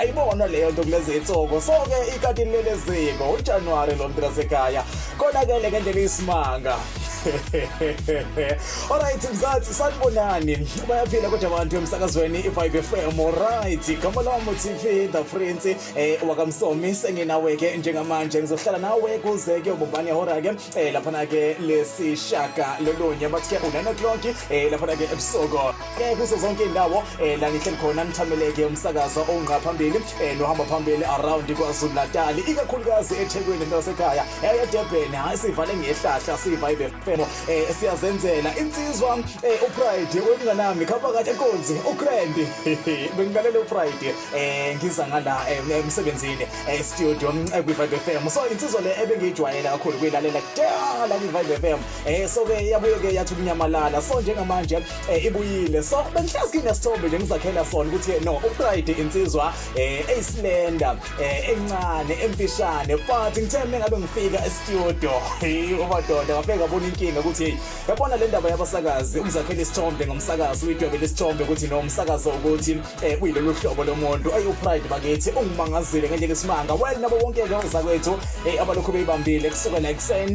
Ayibonwa leyo nto kulezi insuku. So-ke ikati lilele eziko, uJanuwari lo mntu lasekhaya. Konakele ngendlela isimanga. Alright Mzansi, sanibonani. Bayaphila kodwa abantu emsakazweni iVibe FM. Alright, igama lami TV The Prince wakaMsomi, senginawe ke njengamanje, ngizohlala nawe kuze kuyobumbana ihora ke laphana ke lesishaka lolunye, bathi ke u9 o'clock laphana ke ebusuku. Ke kuzo zonke indawo la nihleli khona, nithameleke umsakazo ongqa phambili nohamba phambili around KwaZulu Natal, ikakhulukazi eThekwini, into yasekhaya, eDurban. Hayi, sivale ngehlahla, siVibe FM, siyazenzela. Insizwa uPride wemnganami khapha enkonzi uGrand, bengilalele uPride ngiza ngala emsebenzini, studio kwi-Vibe FM. So insizwa le ebengiyijwayela kakhulu kuyilalela kudala kwi-Vibe FM, so ke yabuye ke yathi ukunyamalala, so njengamanje ibuyile. So bengihlezi nginesithombe nje ngizakhela sona ukuthi no, uPride insizwa eyislender, encane, emfishane, but ngithe mengabe ngifika e-studio, hey umadoda, ngafika ngabona inkinga ukuthi hey, yabona le ndaba yabasakazi, ukuzakhela isithombe ngomsakazi, uyidwebele isithombe ukuthi no, umsakazo ukuthi uyilolu hlobo lomuntu. Ayi, uPride bakithi ungimangazile ngendlela isimanga. Well, nabo bonke ke ozakwethu abalokhu beyibambile kusukela ekuseni.